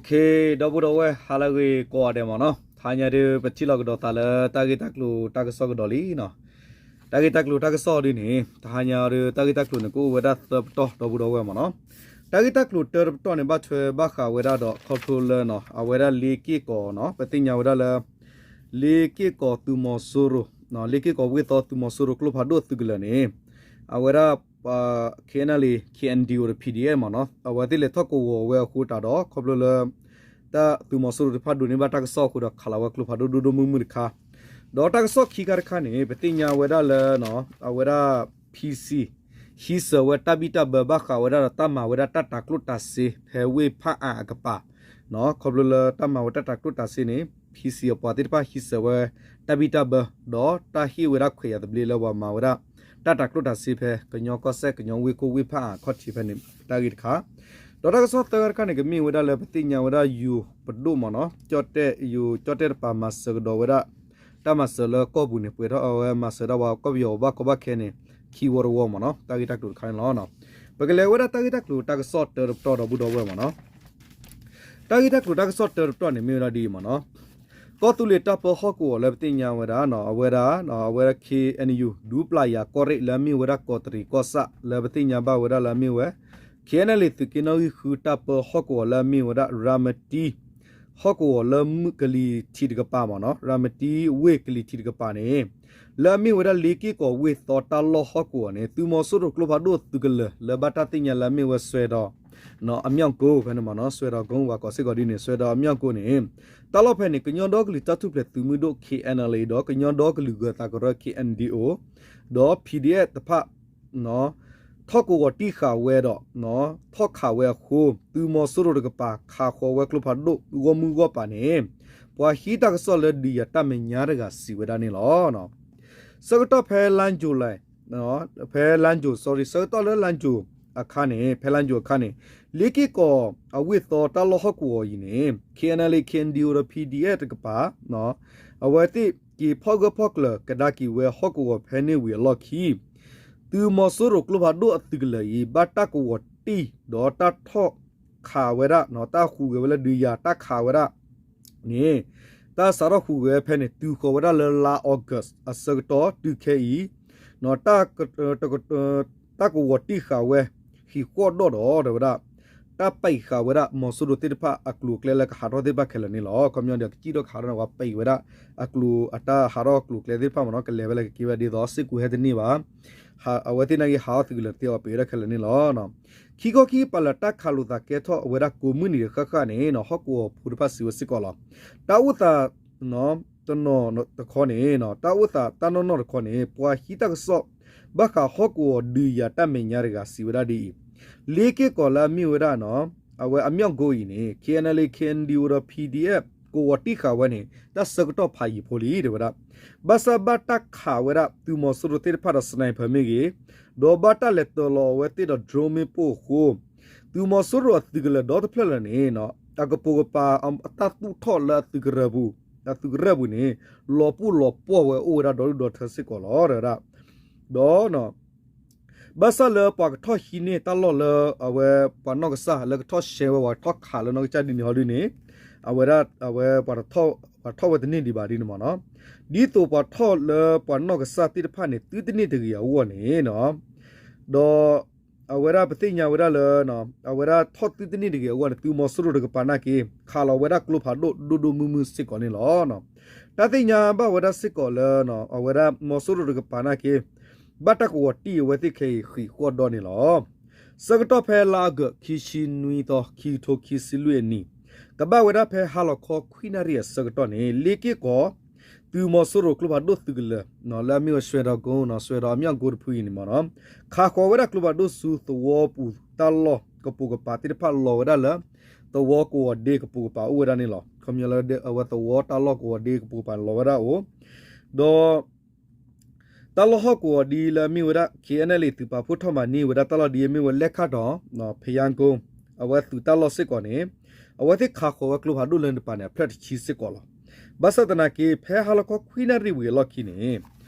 ခ့ ဒီပုၢ်ဒီဝဲၢ် ဟါလၢအဂ့ၤကိးဂၤဒဲးမ့ၢ်နီၤ, တဟါညါဒုး ပထံၣ်လိာ်ကဒီးသးလၢတၢ်ဂ့ၢ်တၢ်ကျိၤတၢ်ကစီၣ်ကဒီးလံနီၤ. တၢ်ဂ့ၢ်တၢ်ကျိၤတၢ်ကစီၣ်ဒုးန့ၣ် တဟါညါဒုး တၢ်ဂ့ၢ်တၢ်ကျိၤန့ၣ် ကအိၣ်ဝဲဒၣ်သၢပတီၢ် ဒီပုၢ်ဒီဝဲၢ်မ့ၢ်နီၤ. တၢ်ဂ့ၢ်တၢ်ကျိၤတၢတပတီၢ်န့ၣ် ဘၣ်ထွဲဘၣ်ဃးဝဲဒၣ်ဒီး ခီဖျိလၢနီၤ အဝဲဒၣ်လ့က့ၢ်ကီးနီၤ ပသ့ၣ်ညါဝဲဒၣ်လၢ လ့က့ၢ်ကီးသုးမီၤစိရိၤ, လ့က့ၢ်ကီးဝ့ၢ်သီသုးမီၤစိရိၤကျိဖးဒိၣ်အသုးကလၢၤန့ၣ် အဝဲဒၣ် KNLA KNDO ဒီး PDF မ့ၢ်နီၤ အဝဲသ့ၣ်လဲၤထီၣ်ကဝီၤဝဲအဃိတးဒီး ခီဖျိလၢ တၢ်သုးမီၤစိရိၤတဖၣ်ဒိးန့ၢ်ဘၣ်တၢ်ကစီၣ်အဃိဒီး ခးလီၤဝဲကျိဖးဒိၣ်ဒိၣ်ဒိၣ်မုၢ်မုၢ်တခါ, ဒီးတၢ်ကစီၣ်ခံခါတခါန့ၣ် ပသ့ၣ်ညါဝဲဒၣ်လၢ အဝဲဒၣ် PC ဟံးစၢၤဝဲတၢ်ဘံၣ်တၢ်ဘၢဘၣ်ဃးဝဲဒၣ်ဒီးတၢ်မၤဝဲဒၣ်တၢ်တၤကျိၣ်တၤစ့ဖဲဝ့ၢ်ဖၣ်အၣ်အကပၤ ခီဖျိလၢတၢ်မၤဝဲတၢ်တၤကျိၣ်တၤစ့န့ၣ် PC အပှၤသ့ၣ်တဖၣ်ဟံးစၢၤဝဲတၢ်ဘံၣ်တၢ်ဘၢ ဒီးတၢ်ဟ့ၣ်ဝဲဒၣ်ခွဲးယာ်သဘျ့လၢပှၤမၤဝဲဒၣ် တၢ်တၤကျိၣ်တၤစ့ဖဲ ကညီကီၢ်စဲၣ် ကညီဝ့ၢ်ခိၣ်ဝ့ၢ်ဖၣ်အၣ်အခီၣ်ထံးဖဲန့ၣ် တၢ်ဂ့ၢ်တခါ, ဒီးတၢ်ကစီၣ်သၢခါတခါန့ၣ် ကမ့ၢ်ဝဲဒၣ်လၢပသ့ၣ်ညါဝဲဒၣ်ယိၤပဒိၣ်မ့ၢ်နီၤ ကၠီၣ်တဲၣ်ယိၤ ကၠီၣ်တဲၣ်တပၤမၤစၢၤကဒီးဝဲဒၣ် တၢ်မၤစၢၤလၢကီၢ်ပူၤန့ၣ် ပှဲၤထီၣ်အဝဲမၤစၢၤဒၣ်ပှၤကီၢ်ပယီၤဘၣ်ကီဘၣ်ခဲန့ၣ် ခံဝီတဝီမ့ၢ်နီၤ တၢ်ဂ့ၢ်တၢ်ကျိၤတခါန့ၣ်လီၤ. ပကလဲၤဝဲဒၣ်တၢ်ဂ့ၢ်တၢ်ကျိၤတၢ်ကစီၣ်တၢတပတီၢ် ဒီပုၢ်ဒီဝဲၢ်မ့ၢ်နီၤ. တၢ်ဂ့ၢ်တၢ်ကျိၤတၢ်ကစီၣ်တၢတပတီၢ်န့ၣ် မ့ၢ်ဝဲဒၣ်ဒ်အံၤမ့ၢ်နီၤ, ကီၢ်သူလ့ၤတၢ်ပၢဟီၣ်ကဝီၤလၢပသ့ၣ်ညါဝဲဒၣ် အဝဲဒၣ် အဝဲဒၣ် KNU ဒူပျၢ်ယၤကီၢ်ရ့ၣ်လၢအမ့ၢ်ဝဲဒၣ်ကီးတရံးကီၢ်ဆၣ် လၢပသ့ၣ်ညါဘၣ်ဝဲဒၣ်လၢအမ့ၢ်ဝဲ KNLA သုးက့နီၣ်ဂံၢ်ဃုတၢ်ပၢဟီၣ်ကဝီၤလၢအမ့ၢ်ဝဲဒၣ် ရၤမတံ ဟီၣ်ကဝီၤလၢမုၢ်ကလံၤထံးတကပၤမ့ၢ်နီၤ ရၤမတံဝ့ၢ်ကလံၤထံးတကပၤန့ၣ် လၢအမ့ၢ်ဝဲဒၣ်လ့က့ၢ်ကီးဝ့ၢ်သီတၢ်လီၢ်ဟီၣ်ကဝီၤန့ၣ် သုးမီၤစိရိၤကျိဖးဒိၣ်သုးကလၢၤ လၢဘၣ်တၢ်သ့ၣ်ညါလၢအမ့ၢ်ဝဲစွဲဒီး အမြောက်ကုန်း ဖဲန့ၣ်မ့ၢ်နီၤ စွဲဒီးကုန်း ပှၤကိးစ့ၢ်ကီးဒ်န့ၣ် စွဲဒီးအမြောက်ကုန်းန့ၣ် တၢ်လီၢ်ဖဲန့ၣ် ကညီဒီကလုာ်တၢ်ထူၣ်ဖျဲးသုးမုၢ်ဒိၣ် KNLA ဒီးကညီဒီကလုာ်ဂၢၤသးကရၢ KNDO ဒီး PDF တဖၣ် ထီၣ်ကဝီၤတံၢ်ဃာ်ဝဲဒီး ထီၣ်ခးဝဲအဃိ သုးမီၤစိရိၤတကပၤ ခးဃီၤဝဲကျိဖးဒိၣ်ဂီၢ်မုၢ်ဂီၢ်ပၤန့ၣ် ပှၤဟံးတၢ်ကစီၣ်လၢဒုးယၤတၢ်မဲာ်ညါတဂၤစံးဝဲဒၣ်န့ၣ်လီၤ. ဆၢကတီၢ်ဖဲလါယူၤလံ ဖဲလါယူၤ sorry ဆၢကတီၢ်လၢလါယူၤအခါန့ၣ် ဖဲလါယူၤအခါန့ၣ် လ့က့ၢ်ကီးအဝ့ၢ်သီတၢ်လီၢ်ဟီၣ်ကဝီၤအံၤန့ၣ် KNLA KNDO ဒီး PDF တကပၤ အဝဲသ့ၣ်က့ၤဖီၣ်ဂၢၢ်ဖီၣ်ကျၢၤကဒါက့ၤဝဲဟီၣ်ကဝီၤဖဲန့ၣ်ဝံၤအလီၢ်ခံ သုးမီၤစိရိၤကျိဖးဒိၣ်အသုးကလၢၤအံၤ ဘၣ်တၢ်ကဝီၤတံၢ်ဒီးတၢ်ထီၣ်ခးဝဲဒၣ် တၢ်ဟူးဂဲၤဝဲလၢဒုးယၤတၢ်ခးဝဲဒၣ်န့ၣ် တၢ်စးထီၣ်ဟူးဂဲၤဖဲန့ၣ် တုၤဃီၤဝဲဒၣ်လၢလါ August အဆၢကတီၢ်တုၤခဲအံၤ တၢ်ကဝီၤတံၢ်ဃာ်ဝဲ ဟံၣ်ဃီၣ်ဒီၣ်ဒီး တဲဝဲဒၣ် တၢ်ပံးဃာ်ဝဲဒၣ် မီၤစိရိၤသ့ၣ်တဖၣ်အကျိၤအကျဲလၢကဟးထီၣ်သ့ၣ်တဖၣ်ခဲလၢာ်န့ၣ်လီၤ. ခီပညီဒီး ကစံၣ်ထီၣ်ကဟးထီၣ်န့ၣ် ပှၤပံးဝဲဒၣ် အကျိၤအတၢ်ဟးထီၣ်အကျိၤအကျဲသ့ၣ်တဖၣ်မ့ၢ်နီၤ ကလဲၤဝဲလၢကက့ၤဝဲဒ်သိး စ့ၢ်ကီးဟဲတန့ၢ်ဘၣ် အဝဲသ့ၣ်နာ်က့ဟးထီၣ်သုးကလၢၤတသ့အီၤ ပံးဝဲဒၣ်ခဲလၢာ်န့ၣ်လီၤ. ခံခီခံကပၤလၢတၢ်ခးလိာ်သးကဲထီၣ်အဝဲဒၣ်ကိးမုၢ်နံၤတဃၣ်ဃၣ်န့ၣ် ဟီၣ်ကဝီၤဖိတဖၣ်စံးဝဲစ့ၢ်ကီးလီၤ. တၢ်အိၣ်သး တနီၤတခီန့ၣ် တၢ်အိၣ်သးတၢ်နီၢ်နီၢ်တခီန့ၣ် ပှၤဟံးတၢ်ကစီၣ် ဘၣ်ဃးဟီၣ်ကဝီၤဒုးယၤတၢ်မဲာ်ညါတဂၤစံးဝဲဒၣ်ဒ်အံၤ, လ့က့ၢ်ကီးလၢအမ့ၢ်ဝဲဒၣ် အဝဲအမြောက်ကုန်းအံၤန့ၣ် KNLA KNDO ဒီး PDF ကဝီၤတံၢ်ဃာ်ဝဲန့ၣ် တၢ်ဆၢကတီၢ်ဖးယံာ်ဖိလံ တဲဝဲဒၣ်. ဘၣ်ဆၣ်ဘၣ်တၢ်ခးဝဲဒၣ်သုးမီၤစိရိၤသ့ၣ်တဖၣ်ဒီး sniper မ့ၢ်ဂ့ၤ, ဒီးဘၣ်တၢ်လဲၤတၢၤလီၤအဝဲသ့ၣ်ဒီး drone မ့ၣ်ပိၢ်အဃိ သုးမီၤစိရိၤအသုးကလၢၤဒီတဖျၢၣ်လၢာ်န့ၣ် အကပိာ်ကပၤအတၢ်သူၣ်ထီၣ်လၢအသုးကရၢၢ်ပူၤ အသုးကရၢၢ်ပူၤန့ၣ် လီၤပှီၢ်လီၤပှီၢ်ဝဲအိၣ်ဝဲဒၣ်ဒီဒူၣ်ဒီထၢစ့ၢ်ကီးလီၤ တဲဝဲဒၣ်. ဒီး ဘၣ်ဆၣ်လၢပှၤကထီၣ်ဟံးန့ၢ်တၢ်လီၢ်လၢအဝဲပှၤနီၢ်ကစၢ်လၢကထီၣ်ရှဲဝဲ ပှၤထီၣ်ခးလၢနီၢ်ကစၢ်ဒ်န့ၣ်ဟီဒ်န့ၣ် အဝဲဒၣ်အဝဲပှၤထီၣ်ဝဲတန့ၢ်ဒံးဘၣ်ဒ်န့ၣ်မ့ၢ်နီၤ. ဒ်သိးပှၤထီၣ်လၢပှၤနီၢ်ကစၢ်သ့ၣ်တဖၣ်န့ၣ် သုတန့ၢ်တဂ့ၤအဂီၢ်န့ၣ် ဒီး အဝဲဒၣ်ပသ့ၣ်ညါဝဲဒၣ်လၢ အဝဲဒၣ်ထီၣ်သုတန့ၢ်တဂ့ၤအဂီၢ်န့ၣ် သုးမီၤစိရိၤတကပၤနာ်က့ ခးလီၤဝဲဒၣ်ကျိဖးဒိၣ်ဒိၣ်ဒိၣ်မုၢ်မုၢ်စ့ၢ်ကီးန့ၣ်လီၤ. တၢ်သ့ၣ်ညါဘၣ်ဝဲဒၣ်စ့ၢ်ကီးလၢ အဝဲဒၣ်မီၤစိရိၤတကပၤနာ်က့ ဘၣ်တၢ်ကဝီၤတံၢ်အဝဲသ့ၣ်ခဲအံၤဃံးဃီၣ်ဒီၣ်န့ၣ်လီၤ. ဆၢကတီၢ်ဖဲလါအီကူး ခံဆံနွံသီ ခံကထိခံဆံလွံၢ်အနံၣ် ကဘၣ်ဝဲဒၣ်ဖဲဟါလီၤခီခွံနၣ်ရံၣ်အဆၢကတီၢ်န့ၣ် လ့က့ၢ်ကီး သုးမီၤစိရိၤကျိဖးဒိၣ်သုးကလၢၤ လၢအမ့ၢ်ဝဲစွဲဒီးကုန်း စွဲဒီးအမြောက်ကုန်းတဖုအံၤန့ၣ်မ့ၢ်နီၤ ခးဃီၤဝဲဒၣ်ကျိဖးဒိၣ်ဆူသဝီပူၤတၢ်လီၢ်ကပိာ်ကပၤသ့ၣ်တဖၣ်လီၤဝဲဒၣ်လၢ သဝီကဝီၤဒ့ကပိာ်ကပၤအိၣ်ဝဲဒၣ်န့ၣ်လီၤ. ခီပညီလၢအဝဲသဝီတၢ်လီၢ်ကဝီၤဒ့ကပိာ်ကပၤလီၤဝဲဒၣ်အိၣ် ဒီး တၢ်လီၢ်ဟီၣ်ကဝီၤဒ့လၢအမ့ၢ်ဝဲဒၣ် KNLA သုးပာ်ဖှိၣ်ထီၣ်မၤန့ၢ်ဝဲဒၣ်တၢ်လီၢ်ဒ်အမ့ၢ်ဝဲလဲၣ်ခၣ်တီၤ ဖယါကိ အဝဲသုးတၢ်လီၢ်စ့ၢ်ကီးန့ၣ် အဝဲသ့ၣ်ခးဃီၤဝဲကျိဖးဒိၣ်လၢန့ၣ်တပၤန့ၣ် အဖျၢၣ်တဆံစ့ၢ်ကီးလီၤ. ဘၣ်ဆၣ်သနာ်က့ ဖဲဟါလီၤခီခွံနၣ်ရံၣ်ဝံၤအလီၢ်ခံန့ၣ်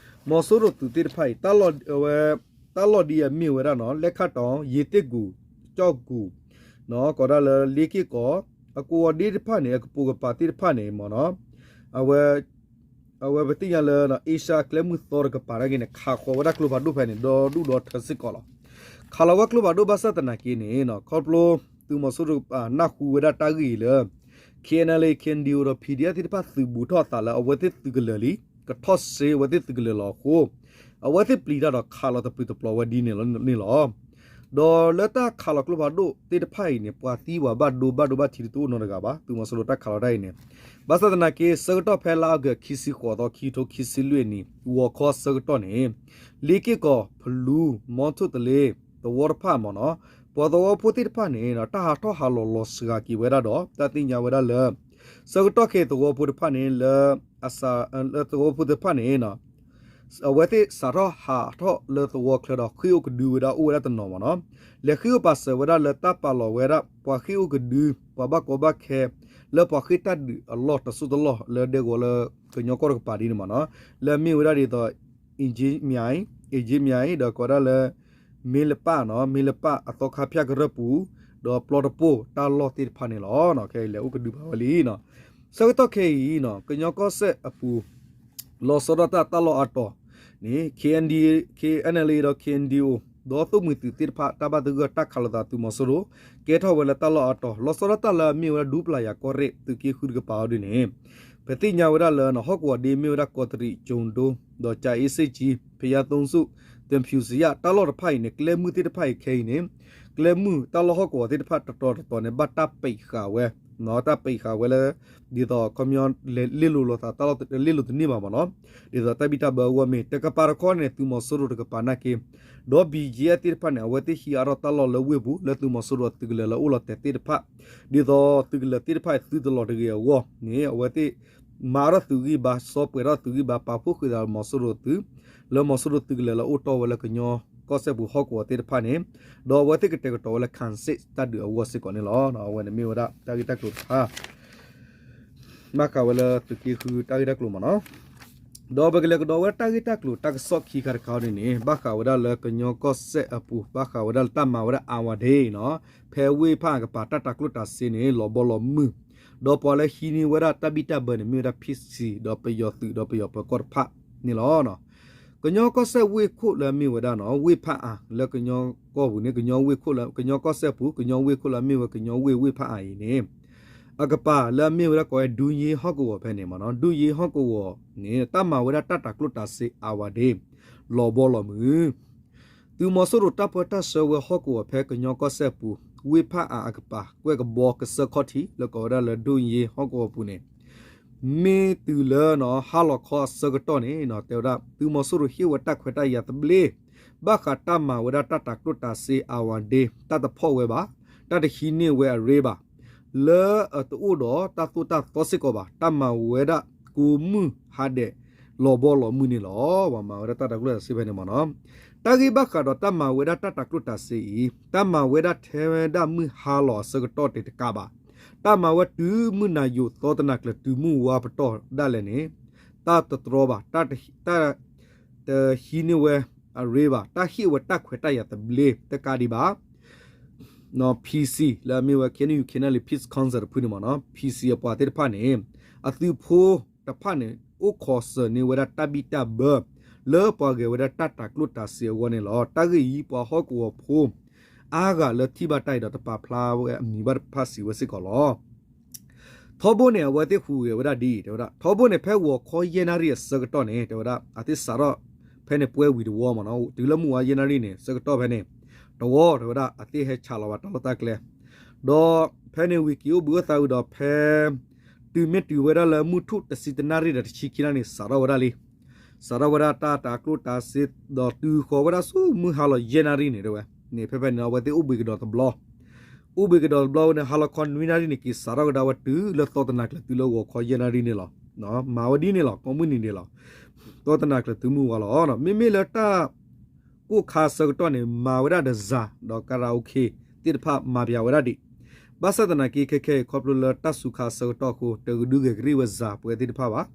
မီၤစိရိၤသုးသ့ၣ်တဖၣ်အံၤ တၢ်လီၢ်ဒ်အမ့ၢ်ဝဲဒၣ်နီၤ လဲၣ်ခၣ်တီၤ ယ့ၤသ့ၣ်ကူၣ် ကၠီၣ်ကူၣ် ကိးဒၣ်လၢလ့က့ၢ်ကီး အကဝီၤဒ့တဖၣ်န့ၣ် အကပိာ်ကပၤသ့ၣ်တဖၣ်န့ၣ်မ့ၢ်နီၤ အဝဲ အဝဲပသ့ၣ်ညါလၢ Asia ကျဲမုၢ်သီတကပၤနာ်က့န့ၣ် ခးဃီၤဝဲဒၣ်ကျိဖးဒိၣ်ဖဲန့ၣ် ဒီဒူၣ်ဒီထၢစ့ၢ်ကီးလီၤ. ခးလီၤဝဲကျိဖးဒိၣ်ဘၣ်ဆၣ်သနာ်က့န့ၣ် ခီဖျိသုးမီၤစိရိၤနၢ်ဟူဝဲဒၣ်တၢ်ဂ့ၢ်အံၤလၢ KNLA KNDO ဒီး PDF သ့ၣ်တဖၣ်သုးဘူးထီၣ်အသးလၢအဝဲသ့ၣ်သုးကလၢၤလံ ကထီၣ်စ့အဝဲသ့ၣ်သုးကလၢၤလီၤအဃိ အဝဲသ့ၣ်ပျံၤတၢ်ဒီးခးလီၤတပျုာ်တပျီၤဝဲဒ်န့ၣ်လီၤ. ဒီးလၢတၢ်ခးလီၤကျိဖးဒိၣ်သ့ၣ်တဖၣ်အံၤန့ၣ် ပှၤသံပှၤဘၣ်ဒိဘၣ်ဒိဘၣ်ထံးတအိၣ်နီတဂၤဘၣ် သုးမီၤစိရိၤတၢ်ခးလီၤတၢ်အံၤန့ၣ် ဘၣ်ဆၣ်သနာ်က့ ဆၢကတီၢ်ဖဲလါအီကူးခံဆံဃိးသီ ခံကထိခံဆံလွံၢ်နံၣ် ဂီၤခီဆၢကတီၢ်န့ၣ် လ့က့ၢ်ကီၢ် ဖလူ မီထိၣ်သလ့ သဝီတဖၣ်မ့ၢ်နီၤ ပှၤသဝီဖိသ့ၣ်တဖၣ်န့ၣ် တၢ်ဟးထီၣ်ဟးလီၤလီၤစှၤက့ၤဝဲဒၣ်ဒီး တၢ်သ့ၣ်ညါဝဲဒၣ်လၢ ဆၢကတီၢ်ခဲအံၤသဝီဖိတဖၣ်န့ၣ် လၢ လၢသဝီဖိသ့ၣ်တဖၣ်န့ၣ် အဝဲသ့ၣ်စးထီၣ်ဟးထီၣ်လၢသဝီချၢဒီး ဃ့ၢ်အိၣ်ကဒုဝဲဒၣ်အိၣ်ဝဲဒၣ်တနီၤမ့ၢ်နီၤ လဲၤဃ့ၢ်အိၣ်ပာ်စၢၤဝဲဒၣ်လၢတၢ်ပာ်လီၤဝဲဒၣ် ပှၤဃ့ၢ်အိၣ်ကဒု ပှၤဘၣ်ကီဘၣ်ခဲ လၢပှၤဃ့ၢ်တၢ်ဒုးအလီၢ်တစိၢ်တလီၢ်လၢဒဲကဝီၤလၢကညီကီၢ်တကပၤဒ်န့ၣ်မ့ၢ်နီၤ လၢအမ့ၢ်ဝဲဒၣ်ဒ်သိး အ့ကၠ့မၠဲ အ့ကၠ့မၠဲ ဒီးကိးဒၣ်လၢ မ့လပၣ်နီၤ မ့လပၣ်အသီခါဖၠၣ်ကရၢၢ်ပူၤ ဒီးပျီတပိၢ်တၢ်လီၢ်သ့ၣ်တဖၣ်န့ၣ်လီၤ. ခဲအံၤလဲၤအိၣ်ကဒုဘၣ်ဝဲလံနီၤ ဆၢကတီၢ်ခဲအံၤနီၤ ကညီကီၢ်စဲၣ်အပူၤ လီၤဆီဒၣ်တၢ်တၢ်လီၢ်အါတီၤန့ၣ် KNDO KNLA ဒီး KNDO ဒီးသိၣ်မှံၤသုးသ့ၣ်တဖၣ် တၢ်ဘၣ်သဂၢၢ်တၢ်ခးလိာ်သးသုးမီၤစိရိၤ ကဲထီၣ်ဝဲလၢတၢ်လီၢ်အါတီၤ လီၤဆီဒၣ်တၢ်လၢအမ့ၢ်ဝဲဒၣ်ဒူပျၢ်ယၤကီၢ်ရ့ၣ် သုးက့ဃုတကပၤအီၤဒ်န့ၣ် ပသ့ၣ်ညါဝဲဒၣ်လၢ ဟီၣ်ကဝီၤဒ့မ့ၢ်ဝဲဒၣ်ကီးတရံး ကၠိၤဒိ ဒီးကၠၤအ့စ့ၣ်ကၠံ ဖယါသိဆူၣ် သဖၠူစယၣ် တၢ်လီၢ်တဖၣ်အံၤန့ၣ် ကျဲမုၢ်သ့ၣ်တဖၣ်အံၤခဲအံၤန့ၣ် ကျဲမုၢ်တၢ်လီၢ်ဟီၣ်ကဝီၤသ့ၣ်တဖၣ်တတီၤတတီၤန့ၣ် ဘၣ်တၢ်ပံးဃာ်ဝဲ တၢ်ပံးဃာ်ဝဲလၢ ဒ်သိးခီပညီ လဲၤလ့လိာ်လိာ်သးတၢ်လီၢ် လ့လိာ်တန့ၢ်ဘၣ်မ့ၢ်နီၤ ဒ်သိးတၢ်ဘံၣ်တၢ်ဘၢအဂီၢ်မ့ၢ် တကပၤတခီန့ၣ် သုးမီၤစိရိၤတကပၤနာ်က့ ဒီး ဘီကၠ့အၣ် သ့ၣ်တဖၣ်န့ၣ် အဝဲသ့ၣ်ဟံးအါထီၣ်တၢ်လီၢ်လၢဝ့ၢ်ပူၤ လၢသုးမီၤစိရိၤအသုးကလၢၤလၢအိၣ်လီၤတဲာ်သ့ၣ်တဖၣ် ဒ်သိးသုးကလၢၤသ့ၣ်တဖၣ်သုတလီၤတဂ့ၤအဂီၢ်န့ၣ် အဝဲသ့ၣ် မၤထီၣ်သုးဂံၢ်ဘါ စီပှဲၤထီၣ်သုးဂံၢ်ဘါ ပာ်ဖှိၣ်ဃုာ်သးမီၤစိရိၤသုး လၢမီၤစိရိၤသုးကလၢၤလၢအိၣ်တီၢ်ဝဲလၢကညီကီၢ်စဲၣ်ပူၤဟီၣ်ကဝီၤသ့ၣ်တဖၣ်န့ၣ် ဒီးအဝဲသ့ၣ်ကတဲာ်ကတီၤဝဲလၢ ခၣ်စ့ၣ် တၢ်ဒုးအဂီၢ်စ့ၢ်ကီးန့ၣ်လီၤ. အဝဲန့ၣ်မ့ၢ်ဝဲဒၣ်တၢ်ဂ့ၢ်တၢ်ကျိၤတခါ ဘၣ်ဃးဝဲလၢသုးက့ဃုတၢ်ဂ့ၢ်တၢ်ကျိၤမ့ၢ်နီၤ ဒီးပကလဲၤကဒီးဝဲတၢ်ဂ့ၢ်တၢ်ကျိၤတၢ်ကစီၣ်ခံခါတခါအံၤန့ၣ် ဘၣ်ဃးဝဲဒၣ်လၢကညီကီၢ်စဲၣ်အပူၤ ဘၣ်ဃးဝဲဒၣ်လၢတၢ်မၤဝဲဒၣ် Irrawaddy နီၤ ဖဲဝ့ၢ်ဖၣ်အကပၤတၢ်တၤကျိၣ်တၤစ့န့ၣ် လီၤဘီလီၤမုၢ် ဒီးပှၤလၢဟံးန့ၢ်ဝဲဒၣ်တၢ်ဘံၣ်တၢ်ဘၢန့ၣ် မ့ၢ်ဝဲဒၣ် ဖံၣ်စံၣ် ဒီးပယီၤသုးဒီးပယီၤပၢၤကီၢ်တဖၣ်န့ၣ်လီၤ. ကညီကီၢ်စဲၣ်ဝ့ၢ်ခိၣ်လၢအမ့ၢ်ဝဲဒၣ်နီၤ ဝ့ၢ်ဖၣ်အၣ် လၢကညီကီၢ်ပူၤန့ၣ် ကညီဝ့ၢ်ခိၣ်လၢ ကညီကီၢ်စဲၣ်ပူၤ ကညီဝ့ၢ်ခိၣ်လၢအမ့ၢ်ဝဲကညီဝ့ၢ် ဝ့ၢ်ဖၣ်အၣ်အံၤန့ၣ် အကပၤလၢအမ့ၢ်ဝဲဒၣ်ကိးဝဲ ဒူယ့ဟီၣ်ကဝီၤဖဲန့ၣ်မ့ၢ်နီၤ ဒူယ့ဟီၣ်ကဝီၤန့ၣ် တၢ်မၤဝဲဒၣ်တၢ်တၤကျိၣ်တၤစ့ Irrawaddy လီၤဘီလီၤမုၢ် သုးမီၤစိရိၤတၢ်ပၢတၢ်ဆှၢဝဲဟီၣ်ကဝီၤဖဲကညီကီၢ်စဲၣ်ပူၤ ဝ့ၢ်ဖၣ်အၣ်အကပၤ ကွဲၢ်ကဘီကစၢၢ်ခီၣ်ထံး လၢကိးဝဲဒၣ်လၢ ဒူယ့ဟီၣ်ကဝီၤပူၤန့ၣ် မ့ၢ်တုၤလၢနီၤ ဟါလီၤခီအဆၢကတီၢ်န့ၣ်နီၤ တဲဝဲဒၣ် သုးမီၤစိရိၤဟ့ၣ်ဝဲတၢ်ခွဲးတၢ်ယာ်သဘျ့ ဘၣ်ဃးတၢ်မၤဝဲဒၣ်တၢ်တၤကျိၣ်တၤစ့ Irrawaddy တၢ်တဖီၣ်ဝဲဘၣ် တၢ်တဟံးန့ၢ်ဝဲအရ့ဘၣ် လၢအတအိၣ်ဒီးတၢ်သိၣ်တၢ်သီစ့ၢ်ကီးဘၣ် တၢ်မၤဝဲဒၣ်ကိးမုၢ်ဟါဒဲး လီၤဘီလီၤမုၢ်န့ၣ်လီၤ. ပှၤမၤဝဲဒၣ်တၢ်တၤကျိၣ်တၤစ့ဖဲန့ၣ်မ့ၢ်နီၤ တၢ်ဂ့ၢ်ဘၣ်ဃးဒီးတၢ်မၤဝဲဒၣ်တၢ်တၤကျိၣ်တၤစ့အံၤ တၢ်မၤဝဲဒၣ်ထဲဒၣ်မုၢ်ဟါလီၤအဆၢကတီၢ်တကးဘၣ် တၢ်မၤဝဲတုၤမုၢ်နၤယိးသီတနၤကျၢၤတုၤမုၢ်ဝါပတီၢ်ဒၣ်လဲာ်န့ၣ် တၢ်တတြီဘၣ် တၢ် တဟံးန့ၢ်ဝဲအရ့ဘၣ် တၢ်ဟ့ၣ်ဝဲတၢ်ခွဲးတၢ်ယာ်သဘျ့တကးဒံးဘၣ် PC လၢအမ့ၢ်ဝဲ KNU KNLA Peace Council တဖုန့ၣ်မ့ၢ်နီၤ PC အပှၤသ့ၣ်တဖၣ်န့ၣ် အသုးဖိတဖၣ်န့ၣ် အိၣ်ခိးစၢၤန့ၢ်ဝဲဒၣ်တၢ်ဘံၣ်တၢ်ဘၢ လၢပှၤဂဲၤဝဲဒၣ်တၢ်တၤကျိၣ်တၤစ့အဂီၢ်န့ၣ်လီၤ. တၢ်ဂ့ၢ်အံၤ ပှၤဟီၣ်ကဝီၤဖိ အါဂၤလၢထံၣ်ဘၣ်တၢ်အံၤဒီးတပာ်ဖျါဝဲအမံၤဘၣ်တဖၣ်စံးဝဲစ့ၢ်ကီးလီၤ. ထီဘိန့ၣ် အဝဲသ့ၣ်ဟူးဂဲၤဝဲဒၣ်ဒ်အံၤ တဲဝဲဒၣ် ထီဘိန့ၣ် ဖဲဂီၤခီယဲၢ်နၣ်ရံၣ်အဆၢကတီၢ်န့ၣ် တဲဝဲဒၣ် အသ့ၣ်စးထီၣ်ဖဲန့ၣ်ပှဲၤဝံၤတဝီမ့ၢ်နီၤ တုၤလၢမုၢ်ဝါယဲၢ်နၣ်ရံၣ်န့ၣ် ဆၢကတီၢ်ဖဲန့ၣ် တဝီ တဲဝဲဒၣ် အသ့ၣ်ဟဲဆးလီၤဘၣ်တၢ်လီၢ်တၢ်ကျဲ ဒီးဖဲန့ၣ်ဝံၤက့ၤအိၣ်ဘှံးအိၣ်သါဝံၤဒီးဖဲ တုၤမ့ၢ်တုၤဝဲဒၣ်လၢမုၢ်ထူၣ်တဆံတနၣ်ရံၣ်ဒီးတဆံခံနၣ်ရံၣ်န့ၣ် စးထီၣ်ဝဲဒၣ်လံ စးထီၣ်ဝဲဒၣ်တၢ်တၤကျိၣ်တၤစ့ ဒီးတုၤဃီၤဝဲဒၣ်ဆူမုၢ်ဟါလီၤယဲၢ်နၣ်ရံၣ်န့ၣ် တဲဝဲ န့ၣ်ဖဲဖဲန့ၣ် အဝဲသ့ၣ်အိၣ်ဘှံးကဒီးတဘျီ အိၣ်ဘှံးကဒီးတဘျီဝဲန့ၣ် ဟါလီၤခီနွံနၣ်ရံၣ်န့ၣ် က့ၤစးထီၣ်ကဒါဝဲတုၤလၢသီတနၤကျၢၤတုၤလၢဂီၤခီယဲၢ်နၣ်ရံၣ်န့ၣ်လီၤ. မၤဝဲဒ်န့ၣ်လီၤ ကိးမုၢ်နံၤန့ၣ်လီၤ. သီတနၤကျၢၤတုၤမုၢ်ဝါလီၤ. မ့မ့ၢ်လၢတၢ်ကိၢ်ခါဆၢကတီၢ်န့ၣ် မၤဝဲဒၣ်ဒီးစၤ ဒီး karaoke သ့ၣ်တဖၣ်မၤပျးဝဲဒၣ်ဒံး ဘၣ်ဆၣ်သနာ်က့ခဲခဲအံၤ ခီဖျိလၢတၢ်စူၤခါဆၢကတီၢ်အဃိ တကဒုဂဲၤကရံၣ်ဝဲစၤပှဲၤသ့ၣ်တဖၣ်ဘၣ်.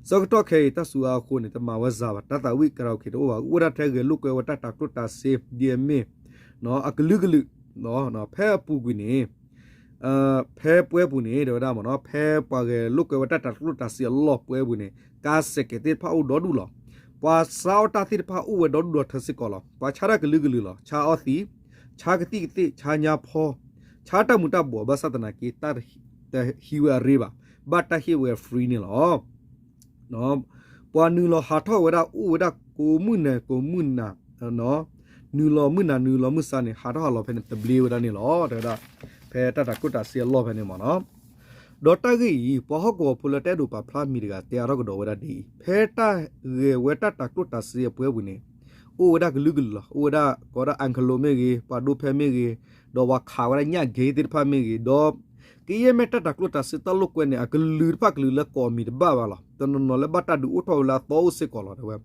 ဆၢကတီၢ်ခဲအံၤ တၢ်စူၤအါအဃိန့ၣ် တမၤဝဲစၤဘၣ် တၢ်သးဝံၣ် karaoke တအိၣ်ဘၣ် အိၣ်ဝဲဒၣ်ထဲဂဲၤလိာ်ကွဲဝဲတၢ်တၤကျိၣ်တၤစ့ ဒ်အမ့ၢ် အကလုာ်ကလုာ် ဖဲအပူၤကွံာ်န့ၣ် ဖဲပဝဲပူၤန့ၣ် တဲဝဲဒၣ်မ့ၢ်နီၤ ဖဲပှၤဂဲၤလိာ်ကွဲဝဲတၢ်တၤကျိၣ်တၤစ့အလီၢ်ပဝဲပူၤန့ၣ် ကါစဲးကဲးသ့ၣ်တဖၣ်အိၣ်ဒီဒူၣ်လီၤ. ပှၤဆါအီၣ်တၢ်သ့ၣ်တဖၣ်အိၣ်ဝဲဒီဒူၣ်ဒီထၢစ့ၢ်ကီးလီၤ. ပှၤဆါတၢ်ကလုာ်ကလုာ်လီၤ. ဆါအီၣ်သံး, ဆါကသံၣ်ကသ့ၣ်, ဆါညါဖီ, ဆါတၢ်မူၤတၢ်ဘှီး ဘၣ်ဆၣ်သနာ်က့ တၢ်တဟံးဝဲအရ့ဘၣ်, ဘၣ်တၢ်ဟ့ၣ်ဝဲ free န့ၣ်လီၤ. ပှၤနုာ်လီၤဟးထီၣ်ဝဲဒၣ်အိၣ်ဝဲဒၣ်ကိးမုၢ်နၤကိးမုၢ်နၤ, နုာ်လီၤမုၢ်နၤနုာ်လီၤမုၢ်ဆါန့ၣ် ဟးထီၣ်ဟးလီၤဖဲန့ၣ် သဘျ့ဝဲဒၣ်န့ၣ်လီၤ. တဲဝဲဒၣ် ဖဲတၢ်တၤကျိၣ်တၤစ့အလီၢ်ဖဲန့ၣ်မ့ၢ်နီၤ. ဒီးတၢ်ဂ့ၢ်အံၤ ပှၤဟီၣ်ကဝီၤဖိလၢတအဲၣ်ဒိးပာ်ဖျါမံၤတဂၤ တဲအါထီၣ်ကဒီးဝဲဒၣ်ဒ်အံၤ, ဖဲတၢ်ဂဲၤဝဲတၢ်တၤကျိၣ်တၤစ့အပဝဲပူၤန့ၣ် အိၣ်ဝဲဒၣ်ကလုာ်ကလုာ်လီၤ. အိၣ်ဝဲဒၣ်ကိးဝဲဒၣ် အၣ်ကလိး မ့ၢ်ဂ့ၤ, ပှၤဒိဖဲမ့ၢ်ဂ့ၤ, ဒီးပှၤခးဝဲဒၣ်ညၣ်က့သ့ၣ်တဖၣ်မ့ၢ်ဂ့ၤ, ဒီးကယဲၢ်မ့ၢ်တၢ်တၤကျိၣ်တၤစ့တၢ်လိာ်ကွဲန့ၣ် အကလုာ်တဖၣ်ကလုာ်လၢကိးမံၤတဘၣ်ဘၣ်လီၤ. တနီၤနီၤလၢဘၣ်တၢ်ဒုးအိၣ်ထီၣ်ဝဲလၢအသီအိၣ်စ့ၢ်ကီးလီၤ တဲဝဲ.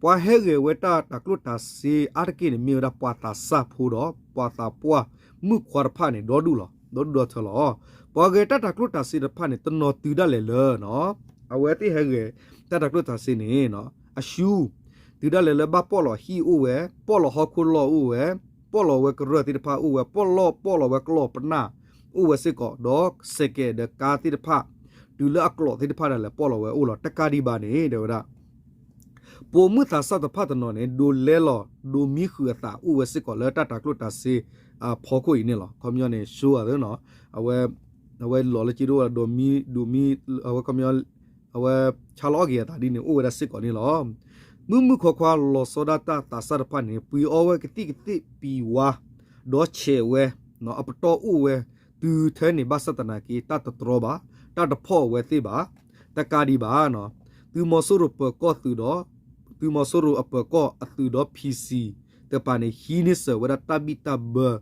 ပှၤဟဲဂဲၤဝဲတၢ်တၤကျိၣ်တၤစ့အါတက့ၢ်န့ၣ် မ့ၢ်ဝဲဒၣ်ပှၤသးစၢ်ဖိဒီး ပှၤသးပှၢ်မုၣ်ခွါတဖၣ်န့ၣ် ဒီဒူၣ်လီၤ. ဒီဒူၣ်ဒီထၢလီၤ. ပှၤဂဲၤတၢ်တၤကျိၣ်တၤစ့တဖၣ်န့ၣ် တနီၤတုၤဒၣ်လဲာ်လၢ အဝဲသ့ၣ်ဟဲဂဲၤတၢ်တၤကျိၣ်တၤစ့န့ၣ် အရှုံး, တုၤဒၣ်လဲာ်လၢဘၣ်ပီၣ်လီၤဟံၣ်အိၣ်ဝဲ, ပီၣ်လီၤဟီၣ်ခိၣ်လီၢ်အိၣ်ဝဲ, ပီၣ်လီၤဝဲကရၢၢ်သ့ၣ်တဖၣ်အိၣ်ဝဲ, ပီၣ်လီၤ ပီၣ်လီၤဝဲကျီၢ်ပနၢ်အိၣ်ဝဲစ့ၢ်ကီး, ဒီးစဲးကဲးဒီးကါသ့ၣ်တဖၣ် တုၤလၢအကျိးသ့ၣ်တဖၣ်ဒၣ်လဲာ် ပီၣ်လီၤဝဲအိၣ်လီၤ. တကးဒံးဘၣ်န့ၣ် တဲဝဲဒၣ် ပိာ်မုၣ်သးစၢ်တဖၣ်တနီၤန့ၣ် ဒိးလဲလီၤ ဒိးမံဃုာ်အသးအိၣ်ဝဲစ့ၢ်ကီးလၢတၢ်တၤကျိၣ်တၤစ့အဖီခိၣ်အံၤန့ၣ်လီၤ. ခီပညီန့ၣ် show အသးနီၤ, အဝဲ အဝဲလီၤလၢက့ဒိၣ်ဝဲ ဒိးမံ ဒိးမံ အဝဲခီပညီ အဝဲဆါလီၤအီၣ်က့ၤအသးဒ်န့ၣ် အိၣ်ဝဲဒၣ်စ့ၢ်ကီးန့ၣ်လီၤ. မုၢ်မုၢ်ခွါခွါလီၤဆီဒၣ်တၢ်သးစၢ်တဖၣ်န့ၣ် ပှ့ၤအီဝဲကသံၣ်ကသ့ၣ်ပံၤဝါ ဒီးဆဲးဝဲ အပတီၢ်အိၣ်ဝဲ တုၤထဲန့ၣ် ဘၣ်ဆၣ်သနာ်က့ တၢ်တတြီဘၣ်, တၢ်တဖီၣ်အဝဲသ့ၣ်ဘၣ်. တကးဒံးဘၣ် သုးမီၤစိရိၤပၢၤကီၢ်သုးဒီး သုးမီၤစိရိၤအပၢၤကီၢ်အသုးဒီး PC တကပၤန့ၣ် ဟံးန့ၢ်စၢၤဝဲဒၣ်တၢ်ဘံၣ်တၢ်ဘၢ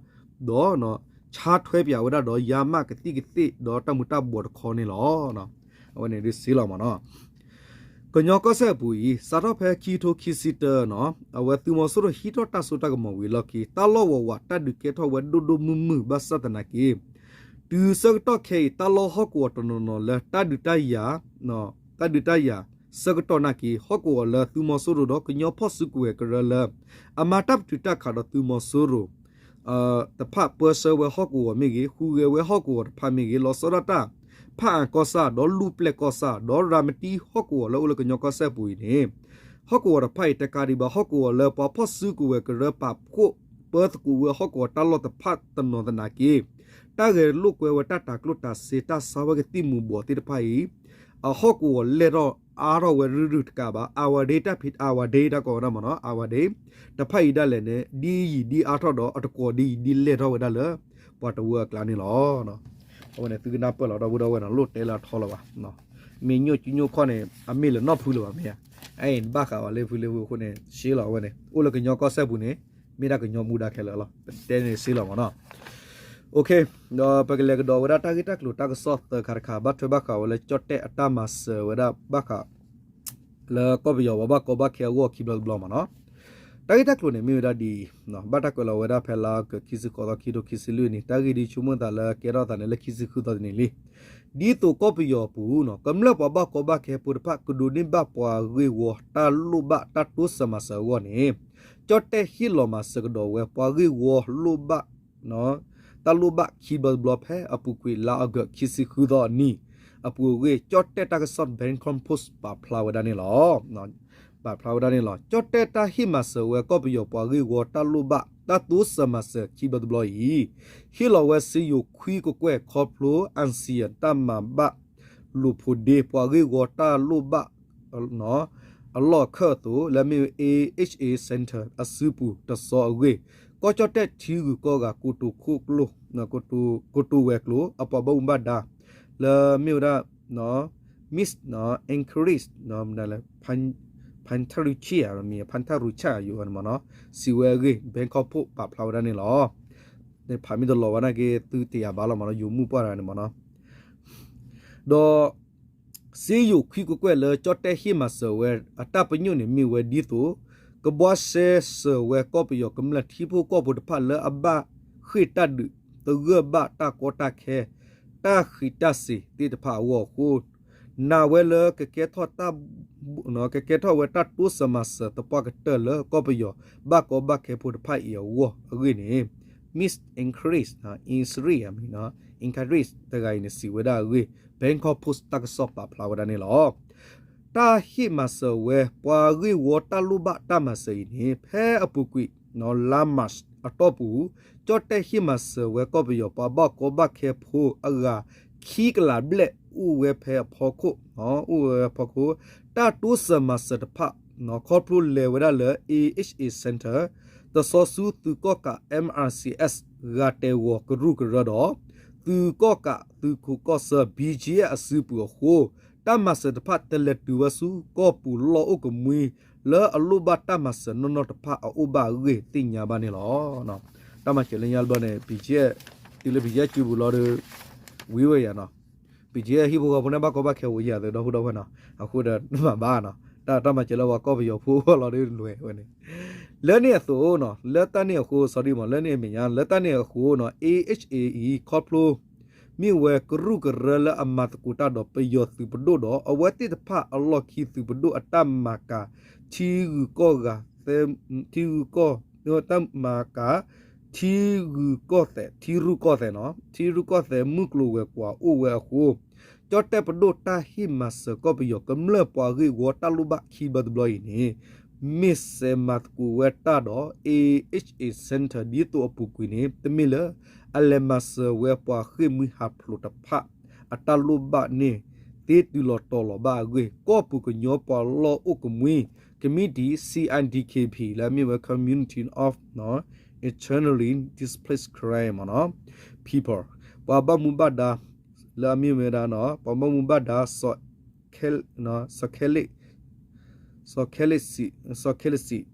ဒီး ဆါထွဲပၠးဝဲဒၣ်ဒီးယါမးကသံၣ်ကသ့ၣ်ဒီးတၢ်မူၤတၢ်ဘှီးတခီန့ၣ်လီၤ. အဝဲန့ၣ်ဒ်စ့လီၤမ့ၢ်နီၤ. ကညီကီၢ်စဲၣ်အပူၤအံၤ စးထီၣ်ဖဲခံကထိခံဆံတၢနီၤ အဝဲသုးမီၤစိရိၤဟံးထီၣ်တၢ်စိတၢ်ကမီၤဝံၤအလီၢ်ခံ တၢ်လီၢ်ဝးဝးတၢ်ဒုးကဲထီၣ်ဝဲဒိၣ်ဒိၣ်မုၢ်မုၢ်ဘၣ်ဆၣ်သနာ်က့ တုၤဆၢကတီၢ်ခဲအံၤ တၢ်လီၢ်ဟီၣ်ကဝီၤတနီၤနီၤလၢတၢ်ဒုးတၢ်ယၤ တၢ်ဒုးတၢ်ယၤဆၢကတီၢ်နာ်က့ ဟီၣ်ကဝီၤလၢသုးမီၤစိရိၤဒီးကညီဖီၣ်စုကဝဲၤကရၢလၢ အမၤတၢ်ပတုာ်တၢ်ခးဒီးသုးမီၤစိရိၤ တဖၣ်ပၢဆှၢဝဲဟီၣ်ကဝီၤမ့ၢ်ဂ့ၤ, ဃုဂဲၤဝဲဟီၣ်ကဝီၤတဖၣ်မ့ၢ်ဂ့ၤ, လီၤဆီဒၣ်တၢ် ဖၣ်အၣ်ကီၢ်ဆၣ် ဒီးလူၢ်ပျဲၢ်ကီၢ်ဆၣ် ဒီးရၤမတံဟီၣ်ကဝီၤလၢအိၣ်လၢကညီကီၢ်စဲၣ်ပူၤအံၤန့ၣ် ဟီၣ်ကဝီၤတဖၣ်အံၤ တကးဒံးဘၣ် ဟီၣ်ကဝီၤလၢပှၤဖီၣ်စုကဝဲၤကရၢပာ်ဖှိၣ်ပၢသကိးဝဲဟီၣ်ကဝီၤတၢ်လီၢ်တဖၣ်တနီၤသနာ်က့ တၢ်ဂဲၤလိာ်ကွဲဝဲတၢ်တၤကျိၣ်တၤစ့ တၢ်ဆါဝဲကသံၣ်မူၤဘှီးသ့ၣ်တဖၣ်အံၤ အဟီၣ်ကဝီၤလဲၢ်ထီၣ်အါထီၣ်ဝဲရုၢ်ရုၢ်တကးဘၣ် အဝၤဒ့တၢ်ဖံး အဝၤဒ့တၢ်ကိးဝဲဒၣ်မ့ၢ်နီၤ အဝၤဒ့ တဖၣ်အံၤဒၣ်လဲာ်န့ၣ် ဒ်ယံာ်ဒ်အါထီၣ်ဒီးအတကွီၤဒ်အံၤဒ်လဲၢ်ထီၣ်ဝဲဒၣ်လၢ ပှၤတဝၢအကျါန့ၣ်လီၤ. အဝဲန့ၣ်သုကနၢ်ပၢၢ်လီၤ ဒီပုၢ်ဒီဝဲၢ်နီၤ လိၣ်တဲလၢအထီလၢၤဘၣ် မ့ၢ်ညိၣ်ကၠူညိၣ်ခီၣ်န့ၣ် အမ့ၢ်လၢၤနီတဖုလၢၤဘၣ်မ့ၢ်ဧါ အဲၣ်ဘၣ်ဃးဝဲလၢဖုလၢဖုအဃိန့ၣ် ရှဲလီၤအဝဲန့ၣ် အိၣ်လၢကညီကီၢ်စဲၣ်ပူၤန့ၣ် မ့ၢ်ဒၣ်ကညီမူဒါခဲလၢာ်လီၤ ပတဲန့ၣ်ရှဲလီၤမ့ၢ်နီၤ ဒီးပကလဲၤကဒီးဝဲဒၣ်တၢ်ဂ့ၢ်တၢ်ကျိၤတၢ်ကစီၣ်သၢခါတခါ ဘၣ်ထွဲဘၣ်ဃးဝဲလၢကၠီၣ်တဲၣ်အတၢ်မၤစၢၤဝဲဒၣ်ဘၣ်ဃး လၢကီၢ်ပယီၤပှၤဘၣ်ကီဘၣ်ခဲအဂီၢ်ခံဘျီတဘျီမ့ၢ်နီၤ တၢ်ဂ့ၢ်တၢ်ကျိၤန့ၣ် မ့ၢ်ဝဲဒၣ်ဒ်အံၤ ဘၣ်တၢ်ကွဲးလီၤဝဲဒၣ်ဖဲလါအီကူး ခံဆံဃိးသီ ခံကထိခံဆံလွံၢ်နံၣ် တၢ်ဂ့ၢ်ဒ်ဆိကမိၣ်သးလၢကဲထီၣ်သးန့ၣ်လၢခံဆံဃုသီတနံၤလံ ဒ်သိးကီၢ်ပယီၤပူၤ ကမျၢၢ်ပှၤဘၣ်ကီဘၣ်ခဲဖိတဖၣ် ကဒိးန့ၢ်ဘၣ်ပှၤဂ့ၢ်ဝီတၢ်လိၣ်ဘၣ်တၢ်တိစၢၤမၤစၢၤအဂီၢ်န့ၣ် ကၠီၣ်တဲၣ်ဟ့ၣ်လီၤမၤစၢၤကဒီးဝဲပှၤဂ့ၢ်ဝီလိၣ်ဘၣ် တၢ်လိၣ်ဘၣ်ခံဘျီတဘျီဖဲအပူၤကွံာ်လါအီကူး ခံဆံဃုသီအနံၤ အပူၤအဂ့ၢ် ကၠီၣ်တဲၣ်တၢ်ကစီၣ် Bangkok Post ပာ်ဖျါဝဲဒၣ်န့ၣ်လီၤ. ပာ်ဖျါဝဲဒၣ်န့ၣ်လီၤ. ကၠီၣ်တဲၣ်တၢ်ဟ့ၣ်မၤစၢၤဝဲကီၢ်ပယီၤပှၤဂ့ၢ်ဝီတၢ်လိၣ်ဘၣ်တၢ်တိစၢၤမၤစၢၤခံဘျီတဘျီအံၤ ဟ့ၣ်လီၤဝဲစ့ယိၤခွံကကွဲၢ်ခီဖျိ ASEAN တၢ်မၤဘၣ်လိာ်ဖိးဒ့ ပှၤဂ့ၢ်ဝီတၢ်လိၣ်ဘၣ် အလီၢ်အခၢၣ်အသိး လၢအမ့ၢ် A H A Center အစုပူၤတစီအဂ့ၢ် ကီၢ်ကၠီၣ်တဲၣ်ထံဂုၤကီၢ်ဂၤ ကိတိာ်ခိၣ်ကျိ ကိတိာ်ဝဲၤကျိၤ အပှၤဘၣ်မူဘၣ်ဒါ လၢအမ့ၢ်ဝဲဒၣ် Miss Anchorage ဖၣ်ထၣ်ရူၣ်ဆ့ၣ် မ့ၢ်ဖၣ်ထၣ်ရူၣ်ဆ့ၣ် ယိၤန့ၣ်မ့ၢ်နီၤ စံးဝဲအဂ့ၢ် Bangkok Post ပာ်ဖျါဝဲဒၣ်န့ၣ်လီၤ. ဖးမ့ၢ်တလီၤဝဲနာ်က့သုတယာ်ဘၣ်လီၤမ့ၢ်နီၤ ယိၤမုၣ်ပှၢ်တဂၤန့ၣ်မ့ၢ်နီၤ ဒီး စ့ယိၤခွံကကွဲၢ်လၢကၠီၣ်တဲၣ်ဟ့ၣ်မၤစၢၤဝဲအတၢ်ပညိၣ်န့ၣ်မ့ၢ်ဝဲဒ်သိး ကဘှါရှဲစၢၤဝဲကီၢ်ပယီၤကမျၢၢ်ထံဖိကီၢ်ဖိတဖၣ်လၢအဘၣ်ဃ့ၢ်တၢ်ဒုး သဂၢၢ်ဘၣ်တၢ်ကီတၢ်ခဲ တၢ်ဃံးတၢ်စ့ၤသ့ၣ်တဖၣ်အဂီၢ်အဃိ နာ်ဝဲလၢကကဲထီၣ် ကကဲထီၣ်ဝဲတၢ်တိစၢၤမၤစၢၤသပှၢ်ကတၢၢ်လၢကီၢ်ပယီၤဘၣ်ကီဘၣ်ခဲဖိတဖၣ်အံၤအဂီၢ်အဂ့ၢ်န့ၣ် Miss English, English, English တဂၤအံၤန့ၣ် စံးဝဲဒၣ်အဂ့ၢ် Bangkok Post တၢ်ကစီၣ်ပာ်ဖျါဝဲဒၣ်န့ၣ်လီၤ. တၢ်ဟ့ၣ်မၤစၢၤဝဲ ပှၤဂ့ၢ်ဝီတၢ်လိၣ်ဘၣ်တၢ်မၤစၢၤအံၤန့ၣ် ဖဲအပူၤကွံာ် လါ March အတီၢ်ပူၤ ကၠီၣ်တဲၣ်ဟ့ၣ်မၤစၢၤဝဲကီၢ်ပယီၤပှၤဘၣ်ကီဘၣ်ခဲဖိအဂၤ ခံကလးဘျဲၣ် အိၣ်ဝဲဖဲအဖီခိၣ်, အိၣ်ဝဲဖီခိၣ် တၢ်တိစၢၤမၤစၢၤတဖၣ် ခီဖျိလဲၤဝဲဒၣ်လၢ A H A Center တဆီဆူသုးကီၣ်ကး M R C S ဂၤတဲာ်ဂီၤကရူၢ်ကရၢဒီး သုးကီၣ်ကးသုးခိးကီၢ်ဆၢ B G F အစုပူၤအဃိ တၢ်မၤစၢၤတဖၣ်တလဲၤတုၤဝဲဆူကီၢ်ပူၤလီၢ်အိၣ်ကမှံ လၢအလိၣ်ဘၣ်တၢ်မၤစၢၤနီၢ်နီၢ်တဖၣ်အအိၣ်ဘၣ်အဂ့ၢ်သ့ၣ်ညါဘၣ်န့ၣ်လီၤ. တၢ်မၤစၢၤလၢညါတဘျီန့ၣ် BGF တုၤလၢ BGF စုပူၤလီၤဒီး ဝံၤဝဲယၤနီၤ, BGF ဟံၣ်ဖိဃီဖိန့ၣ် ဘၣ်ကီဘၣ်ခဲဝဲယၤသ့ၣ်ဒီပုၢ်ဒီဝဲၢ်နီၤ, အဃိဒီးမၤဘၣ်နီၤ, တၢ်တၢ်မၤစၢၤလၢပှၤကီၢ်ပယီၤဖိအဂီၢ်လီၤဒီးလွဲၢ်ဝဲန့ၣ် လၢန့ၣ်အသိးနီၤ, လၢတၢ်န့ၣ်အဃိ sorry မး လၢန့ၣ်အမဲာ်ညါ လၢတၢ်န့ၣ်အဃိနီၤ A H A အံၤ ခီဖျိ မ့ၢ်ဝဲကရူၢ်ကရၢလၢအမၤသကိးတၢ်ဒီးပယီၤသုးပဒိၣ်ဒီး အဝဲသ့ၣ်တဖၣ်အလီၢ်ခံသုးပဒိၣ်အတၢ်မၤကၤ ထံဂုၤကီၢ်ဂၤ ထံဂုၤကီၢ် တၢ်မၤကၤ ထံဂုၤကီၢ်သဲး ထံရူၢ်ကီၢ်သဲးနီၤ ထံရူၢ်ကီၢ်သဲးမုၢ်ကျိၤဝဲၤကွာ်အိၣ်ဝဲအဃိ ကၠီၣ်တဲၣ်ပဒိၣ်တၢ်ဟ့ၣ်မၤစၢၤကီၢ်ပယီၤကမျၢၢ်ပှၤဂ့ၢ်ဝီတၢ်လိၣ်ဘၣ်ခံဘျီတဘျီအံၤန့ၣ် မ့ၢ်စဲးမၤသကိးဝဲတၢ်ဒီး A H A Center ဒ်သိးအပူၤကွံာ်န့ၣ် တမ့ၢ်လၢ အလဲၤမၤစၢၤဝဲပှၤဃ့ၢ်မှံဟးဖျိးတဖၣ် အတၢ်လိၣ်ဘၣ်န့ၣ် သ့တုၤလီၤတီၤလီၤဘၣ်အဂ့ၢ် ကီၢ်ပူၤကညီပှၤလီၢ်အိၣ်ကမှံ ကမံးတံာ် C I D K P လၢအမ့ၢ်ဝဲ Community of Internally Displaced Karen မ့ၢ်နီၤ People ပှၤဘၣ်မူဘၣ်ဒါ လၢအမ့ၢ်ဝဲဒၣ် ပှၤဘၣ်မူဘၣ်ဒါ စီၤခဲလ့ၣ် စီၤခဲလ့ၣ်စံး စီၤခဲလ့ၣ်စံး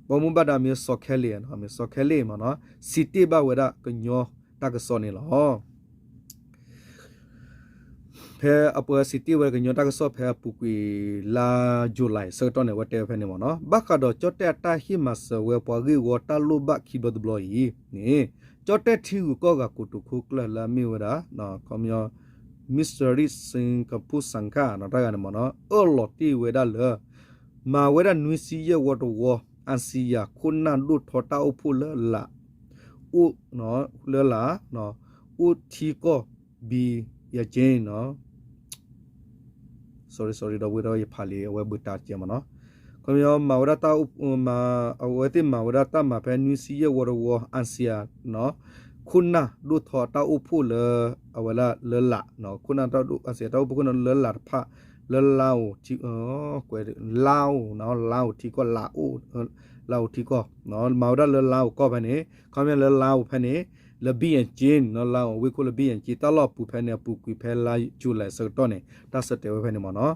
ဘၣ်မူဘၣ်ဒါမ့ၢ်စီၤခဲလ့ၣ် မ့ၢ်စီၤခဲလ့ၣ်မ့ၢ်နီၤ စံးတ့ၢ်ဘၣ်ဝဲဒၣ်ကညီတၢ်ကစီၣ်န့ၣ်လီၤ. ဖဲအပှၤစံးတ့ၢ်ဝဲကညီတၢ်ကစီၣ်ဖဲအပူၤကွံာ်လါ July ဆၢကတီၢ်န့ၣ် အဝဲတဲဝဲဖဲန့ၣ်မ့ၢ်နီၤ ဘၣ်ဃးဒီးကၠီၣ်တဲၣ်အတၢ်ဟ့ၣ်မၤစၢၤဝဲပှၤဂ့ၢ်ဝီတၢ်လိၣ်ဘၣ်ခံဘျီတဘျီအံၤန့ၣ် ကၠီၣ်တဲၣ်ထံဂုၤကီၢ်ဂၤကိတိာ်ခိၣ်ကျၢၢ်လၢအမ့ၢ်ဝဲဒၣ် ခီပညီ Mistry Singapore Sangha နီၤ တၢ်ဂၤန့ၣ်မ့ၢ်နီၤ အၢၣ်လီၤတ့ၢ်ဝဲဒၣ်လၢ မၤဝဲဒၣ်နွံဆံယဲၢ်ဝီတဝီ အၣ်စံယၤခိၣ်နၢ်ဒိၣ်ထီတၢ်အိၣ်ဖှိၣ်လၢလာ် အိၣ် လၢလာ် အိၣ်ထံကီၢ် ဘံယက့နီၤ sorry sorry ဒီပုၢ်ဝဲၢ် ယဖးလံာ်အဝဲဘုတၢ်ကဲမ့ၢ်နီၤ ခီပညီမၤဝဲဒၣ်တၢ်အိၣ် အဝဲသ့ၣ်မၤဝဲဒၣ်တၢ်မၤဖဲနွံဆံယဲၢ်ဝီတဝီ အၣ်စံယၤ ခိၣ်နၢ်ဒိၣ်ထီတၢ်အိၣ်ဖှိၣ်လၢ အဝဲဒၣ်လၢလာ် ခိၣ်နၢ်တၢ်ဒိၣ် အၣ်စံယၤတၢ်အိၣ်ဖှိၣ်ခိၣ်နၢ်လၢလာ်တဖၣ် လၢလါအိၣ်ထံ ကွဲး လါအိၣ် လါအိၣ်ထံကီၢ် လါအိၣ် လါအိၣ်ထံကီၢ် မၤဝဲဒၣ်လၢလါအိၣ်ကီၢ်ဖဲန့ၣ် ခီပညီလၢလါအိၣ်ဖဲန့ၣ် လၢဘံယက့နီၤ လါအိၣ်ဝ့ၢ်ခိၣ်လၢဘံယက့ တၢ်လီၢ်ပူၤဖဲန့ၣ် အပူၤကွံာ်ဖဲလါ July ဆၢကတီၢ်န့ၣ် တၢ်ဆၢတဲာ်ဝဲဖဲန့ၣ်မ့ၢ်နီၤ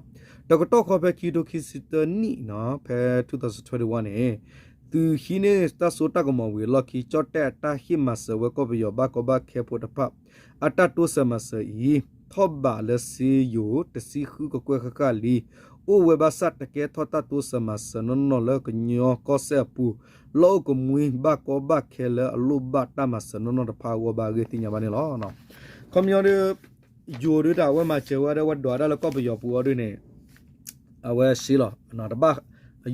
တကတီၢ်ခီဖဲခံကထိခံဆံတၢနံၣ်နီၤ ဖဲ two thousand twenty-one န့ၣ် သုးဟံးန့ၢ်တၢ်စိတၢ်ကမီၤဝံၤအလီၢ်ခံ ကၠီၣ်တဲၣ်အတၢ်ဟ့ၣ်မၤစၢၤဝဲကီၢ်ပယီၤဘၣ်ကီဘၣ်ခဲဖိတဖၣ် အတၢ်တိစၢၤမၤစၢၤအံၤ ထီၣ်ဘးလၢစ့ယိၤ တဆံဃုကကွဲၢ်ဃၣ်ဃၣ်လံ အိၣ်ဝဲဘၣ်ဆၣ်တကဲထီၣ်တၢ်တိစၢၤမၤစၢၤနီၢ်နီၢ်လၢကညီကီၢ်စဲၣ်အပူၤ လီၢ်အိၣ်ကမှံ ဘၣ်ကီဘၣ်ခဲလၢအလိၣ်ဘၣ်တၢ်မၤစၢၤနီၢ်နီၢ်တဖၣ်အဂီၢ်ဘၣ်အဂ့ၢ်သ့ၣ်ညါဘၣ်န့ၣ်လီၤ. ခီပညီဒီး ယိၤဒုးတၢ်အဝဲမၤစၢၤဝဲဒၣ် ဝဲဒွးဒၣ်လၢကီၢ်ပယီၤပူၤအီၤဒုးန့ၣ် အဝဲစ့လီၤ တဘၣ်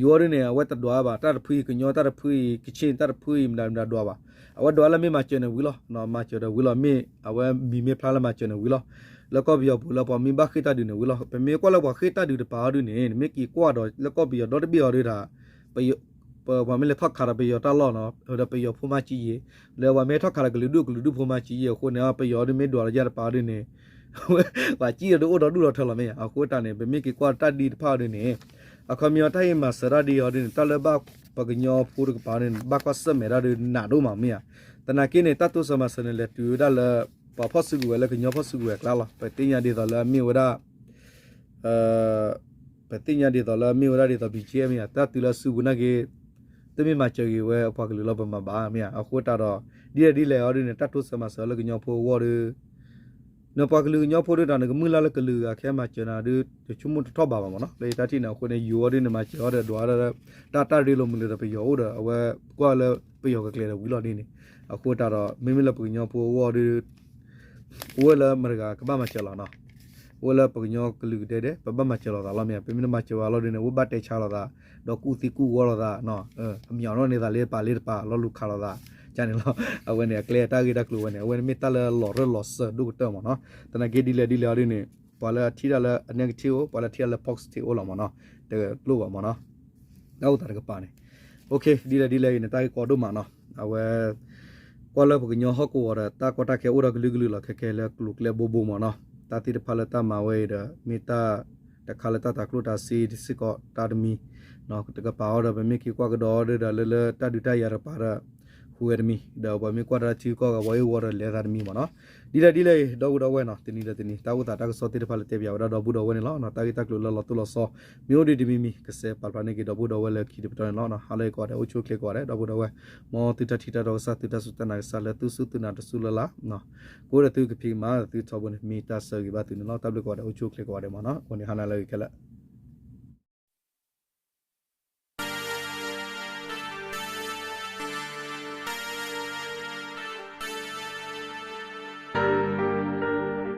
ယိၤအီၤဒုးန့ၣ် အဝဲတဒွးဘၣ် တၢ်တဖုအံၤ ကညီတၢ်တဖုအံၤ ကချ့ၣ်တၢ်တဖုအံၤ မတၤမတၤဒွးဘၣ် အဝဲဒွးလၢမ့ၢ်မၤစၢၤန့ၣ်ဝံၤလီၤ မၤစၢၤဒီးဝံၤလီၤ မ့ၢ်အဝဲမံၤမ့ၢ်ဖျါလၢမၤစၢၤန့ၣ်ဝံၤလီၤ လၢကီၢ်ပယီၤပူၤလၢပှၤမ့ၢ်ဘၣ်ဃ့ၢ်တၢ်ဒုးန့ၣ်ဝံၤလီၤ ပမ့ၢ်ကွၢ်လၢပှၤဃ့ၢ်တၢ်ဒုးတပၤအီၤဒုးန့ၣ် နမ့ၢ်က့ၤကွၢ်ဒီးလၢကီၢ်ပယီၤဒီတဘ့ၣ်အီၤဒုးတၢ် ပှၤမ့ၢ်လဲၤထီၣ်ခးဒီးပယီၤတၢ်လီၢ်နီၤ ဒီးပယီၤဖိမၤစၢၤယံၤ လၢပှၤမ့ၢ်ထီၣ်ခးဒီးကလုာ်ဒူၣ်ကလုာ်ဒူၣ်ဖိမၤစၢၤယံၤအဃိန့ၣ် ပယီၤဒုးမ့ၢ်ဒွးလၢယၤတပၤအီၤဒုးန့ၣ် ပှၤစံၣ်ဒီးအိၣ်ဒီဒူၣ်ဒီထၢလီၤမ့ၢ်ဧါ အဃိတၢ်န့ၣ် ပမ့ၢ်က့ၤကွၢ်တၢ်ဒ်တဖၣ်အီၤဒုးန့ၣ် အခီပညီတၢ်ဟ့ၣ်မၤစၢၤတၢ်ဒ်အီၤဒုးန့ၣ် တၢ်လၢဘၣ်ပှၤကညီဖိတကပၤအီၤဒုးန့ၣ် ဘၣ်ကွၢ်ဆၢၣ်မဲာ်တၢ်ဒုးနးဒိၣ်မးမ့ၢ်ဧါ သနာ်က့န့ၣ် တၢ်တိစၢၤမၤစၢၤန့ၣ် လဲၤတုၤဝဲဒၣ်လၢ ပှၤဖီၣ်စုကဝဲၤလၢကညီဖီၣ်စုကဝဲၤအကျါလီၤ ပသ့ၣ်ညါဒ်သိးလၢအမ့ၢ်ဝဲဒၣ် ပသ့ၣ်ညါဒ်သိးလၢအမ့ၢ်ဝဲဒၣ်ဒ်သိး ဘံၣ်ကၠ့ၣ် မ့ၢ်ဧါ တၢ်တုၤလၢအစုပူၤနာ်က့ တမ့ၢ်မၤစၢၤဂ့ၤဝဲအပှၤကလုာ်လီၤ ပမၤဘၣ်မ့ၢ်ဧါ အဃိတၢ်ဒီး ဒ်လဲၣ်ဒ်လဲၣ်အီၤဒုးန့ၣ် တၢ်တိစၢၤမၤစၢၤလၢကညီဖိအဂီၢ်ဒီး နပှၤကလုာ်ကညီဖိဒုးတၢ် နကမုၢ်လၢ်လၢကလုာ်ဂၤခဲမၤစၢၤနၤဒုး တဆိကမိၣ်တထီၣ်ဘးဘၣ်မ့ၢ်နီၤ လၢယတၢ်ထံၣ်န့ၣ် အဃိန့ၣ် ယိၤအီၤဒုးန့ၣ် မၤစၢၤအီၤဒီးဒွးဒီး တၢ်တၢ်ရ့လိာ်မုာ်လိာ်ဒီးပယီၤအိၣ်ဒီး အဝဲကွၢ်လၢပယီၤကကျဲၤဒီးဝံၤလီၤဒ်န့ၣ် အဃိတၢ်ဒီး မ့မ့ၢ်လၢပှၤကညီဖိအဂီၢ်ဒုး အိၣ်ဝဲလၢမတၤတဂၤကဘၣ်မၤစၢၤလီၤနီၤ အိၣ်လၢပှၤကညီကလုာ်ကဒဲဒဲး ပဘၣ်မၤစၢၤလိာ်သးလီၤမ့ၢ်ဧါ. ပမ့ၢ်တမၤစၢၤဘၣ်လီၤဒ်န့ၣ် အိၣ်ဘၣ်တဲဆါလိာ်သး, ဒီးကူၣ်သံကူၣ်ဝီလိာ်သး, အမံၤအီၤနီၣ်န့ၢ်သးလၢပာ်လၢတပာ် လီၤလူၤခးလိာ်သး, ကန့ၣ်လီၤ. အဝဲန့ၣ် အကျဲအတၢ်ဂ့ၢ်တၢ်ကျိၤဝဲန့ၣ် အဝဲန့ၣ်မ့ၢ်တၢ်လၢလီၤရၢၢ်လီၤစၢၤဒိၣ်ကတၢၢ်မ့ၢ်နီၤ. သနာ်က့ဒ်လဲၣ်ဒ်လဲၣ်အီၤဒ်န့ၣ် ပှၤလၢအထံၣ်တၢ်လၢအ negative အိၣ်, ပှၤလၢထံၣ်တၢ်လၢ positive အိၣ်လီၤမ့ၢ်နီၤ. တကျိၣ်ဘၣ်မ့ၢ်နီၤ. တၢ်အိၣ်သးတကပၤန့ၣ် ဒ်လဲၣ်ဒ်လဲၣ်အံၤန့ၣ် တၢ်ဂ့ၢ်ကီဒိၣ်မးနီၤ. အဝဲ ကွၢ်လၢပှၤကညီဟီၣ်ကဝီၤဒီး တၢ်ကီတၢ်ခဲအိၣ်ဒီးကလုာ်ကလုာ်လီၤ. ခဲခဲလၢကျိၤကျဲဘိဘိမ့ၢ်နီၤ. တၢ်သ့ၣ်တဖၣ်လၢတၢ်မၤဝဲအံၤဒီး မ့ၢ်တၢ်တခါလၢတၢ်တၤကျိၣ်တၤစ့စ့ၢ်ကီးတၢ်တမံၤ တကပၤအီၤဒီး ပမ့ၢ်က့ၤကွၢ်ကဒီးအီၤဒီး လၢလၢတၢ်ဒုးတၢ်ယၤတကပၤဒီး ဟူးဝဲတမံၤ ဒီးပှၤမ့ၢ်ကွၢ်တၢ်ထံကီၢ်ဂၤ ပှၤဟ့ၣ်ဝီဒီးလဲၤသးတမံၤမ့ၢ်နီၤ. ဒ်လဲၣ်ဒ်လဲၣ်အံၤ ဒီပုၢ်ဒီဝဲၢ်နီၤ တနံၤဒီးတနံၤ တၢ်အိၣ်သးတၢ်ကစီၣ်သ့ၣ်တဖၣ်လၢတဲပၠးဝဲဒၣ်ဒီပုၢ်ဒီဝဲၢ်န့ၣ်လီၤ. တၢ်ဂ့ၢ်တၢ်ကျိၤလၢလီၤတိၢ်လီၤဆီ မ့ၢ်အိၣ်ဒံးတမံၤမံၤ ကစဲးပာ်ဖျါန့ၢ်က့ၤ ဒီပုၢ်ဒီဝဲၢ်လၢခံတပတီၢ်န့ၣ်လီၤ. ဟါလၢအဂ့ၤကိးဂၤဒဲး အိၣ်ဆူၣ်အိၣ်ချ့ကိးဂၤဒဲး ဒီပုၢ်ဒီဝဲၢ် မ်သုတၢ်ထံၣ်တၢ်တီကစၢ် သုတၢ်စူၢ်တၢ်နာ်ကစၢ်လၢသုစူၢ်သုနာ်တစူၢ်လၢ်လၢ် ကိးဒီးသုကဖံးကမၤသုထီဘိန့ၣ် မ့ၢ်တၢ်ဆၢဂ့ၤဘၣ်သုန့ၣ်လီၤ. တၢ်ဘျုးကိးဂၤဒဲး အိၣ်ဆူၣ်အိၣ်ချ့ကိးဂၤဒဲးမ့ၢ်နီၤ. အဃိန့ၣ် ဟါလၢအဂ့ၤခဲလၢာ်